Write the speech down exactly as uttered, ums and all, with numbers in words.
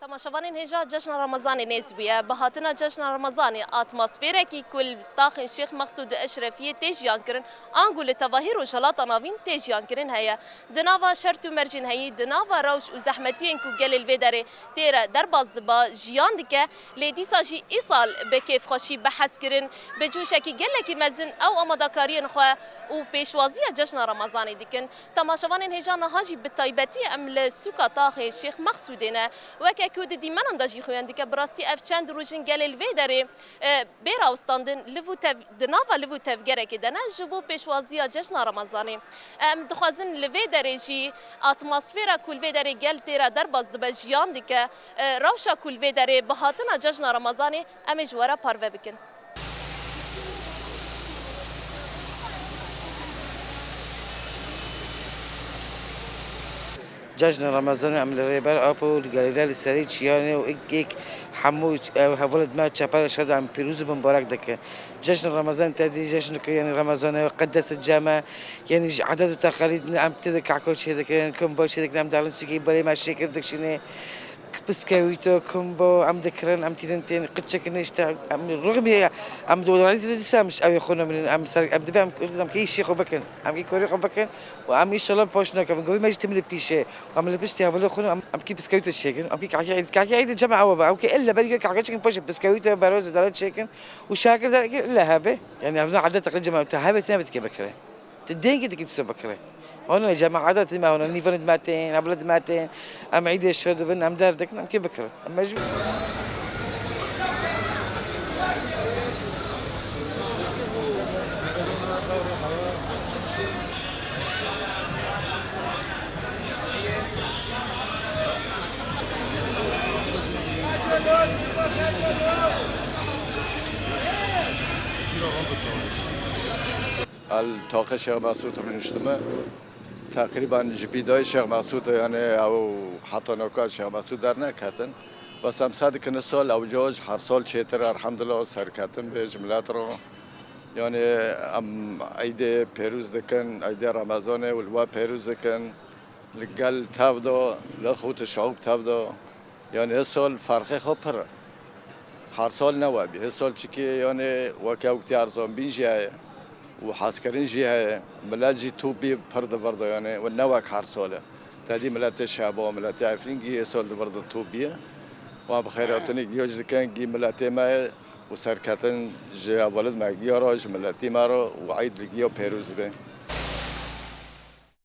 Temaşevanên hêja, Cejna Remezanê nêz bûye. Bi hatina Cejna Remezanê, atmosferekî ku li taxên Şêx Mexsûd û Eşrefiyê tê jiyan kirin, ango li tevahî Rojhilata Navîn tê jiyan kirin heye. Di nava şert û mercên heyî, di nava rewş û zehmetiyên ku gelê li vê derê tê re derbas diba, jiyan dike, lê dîsa jî îsal bi kêfxweşî, bi hezkirin, bi coşekî gelekî mezin ew amadakariyên xwe û pêşwaziya Cejna Remezanê dikin. Temaşevanên hêja, niha jî bi taybetî em li sûka taxê Şêx Mexsûdê ne. Weke ku di dîmenan de jî xuyan dike, bi rastî ev çend roj in gelê li vê derê, e, bê rawestandin, liv û tev-, di nava liv û tevgerekê de ne ji bo pêşwaziya Cejna Remezanê. Em dixwazin li vê derê jî atmosfera ku li vê derê gel tê re derbas dibe, jiyan dike, e, rewşa ku li vê derê bi hatina Cejna Remezanê em ê ji we re parve bikin. Cejna Remezanê em li Rêber Apo, li Galîle, li serê çiyanê û êk êk hemû ew hevalên me çepera şer de em pîroz û mimbarek dikin. Cejna Remezan tedî cejneke, yanî Remezane qedese cem e, yanî ji edet û teqalîd ne, em tê de kahko çêdikin, kumba çêdikin, em dalin sûkê berê me şêkir dikişînê. Piskewîto, kumbo, em dikirin, em tînin tên, qiçik ne işte, em ruxmî, em dolarî de dîsa em ew ê xwe nemînin, em ser, em dibe em, em kê îşê xwe bikin, em kê korê xwe bikin û em înşallah paş nakevin. Govî me jî tim li pîşê, em li piştî hevalê xwe em, em kî piskewîto çêkin, em kî kahkê eyd, kahkê eyd cem ew be, ew kê illa ber kahkê çêkin paşê piskewîto, beroz, dara çêkin û şakir derekê illa hebe. Yani ev ne adet teqlîd cem ew te hebe tine bitke bikire. Ti dengê dikî dîsa bikire. Hona cemaeta dime, hona nîvanê dime tên, evlad dime tên. Em îdê şo dibin, em der dikin, em kê bikirin. Em mecbûr. El taxê Şêx Mesûd rûniştime. Teqrîben ji bîdayê Şêx Mesûd, yani ew heta noka Şêx Mesûd derneketin. Bes em sed dikin sol ew coj her sol çêtir, elhamdulillah, serketin bê ji milet re. Yani em eydê pêrûz dikin, eydê Remezanê û li we pêrûz dikin. Li gel tev de, li xût şeûb tev de. Yani hê sol ferqê xwe pir e. Her sol ne we bî. Hê sol çikê yani weke ew tî erzanbîn jî heye û hezkirin jî heye. Milet jî top bî pir di vir de yani û ne wek her sol e. Tedî miletê Şeba, miletê Efrîn gî hê sol di vir de top bî ye. Wan bi xeyratinê giyo jî dikin gî miletê me ye û serketin ji hevalid me giya re, ji miletî me re û eyd li giya pêrûz be.